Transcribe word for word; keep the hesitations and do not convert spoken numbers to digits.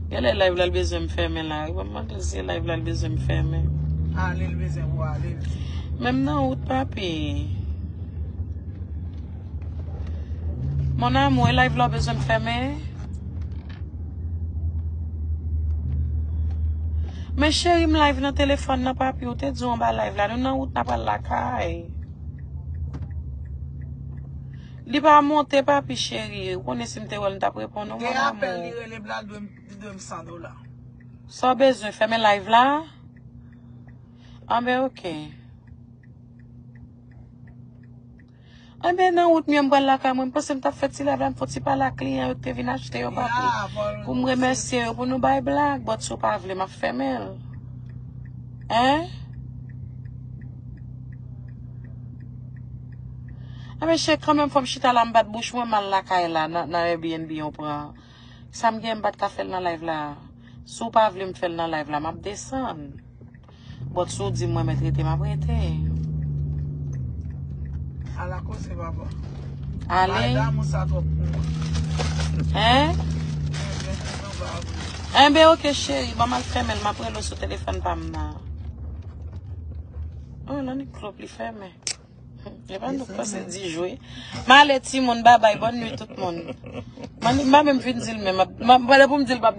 Genlè live la l bezwen m fèmen la. Wi, ban m mande l si live la l bezwen m fèmen. Ale, l bezwen pou ale, l di. Men m nan wout, papi. Mon amour, e live la w bezwen m fèmen? Men cheri, m live nan telefòn nan, papi. Ou te di w anba live la. Nou nan wout, n a pral lakay. Li pa monte, papi cheri. Ou konnen si m te wè l, m t ap reponn ou, mon amour. Gen apèl, li rele m la, li dwe m, li dwe m san dola. Sa w bezwen, fèmen live la? Anben, oke. Anben, nan wout, m pral lakay mwen. M panse m t ap fè ti live la, m fè ti pale ak kliyan yo ki te vin achte yo, papi. Pou m remèsye yo, pou nou bay blag. But si w pa vle, m ap fèmen l. Hein? Anben, cheri, kanmenm, fò m chita la, m bat bouch mwen, m al lakay la, nan, nan Airbnb yon pran. Sa m gen, m pa t ka fè l nan live la. Si w pa vle m fè l nan live la, m ap desann. But si w di m mwen mèt rete, m ap rete. Ala koze, papa. Ale. Bay damou sa twòp pou mwen. Hein? Enben, oke, cheri. Ban m al fèmen l. M ap rele w sou telefòn pa m nan. Oh, nan ni klop li fèmen. E pa nou panse di jwe. M ale, timoun, babay, bòn nwi tout moun. M pa menm fin di l menm. M ap, m ap, pou m di l, m ap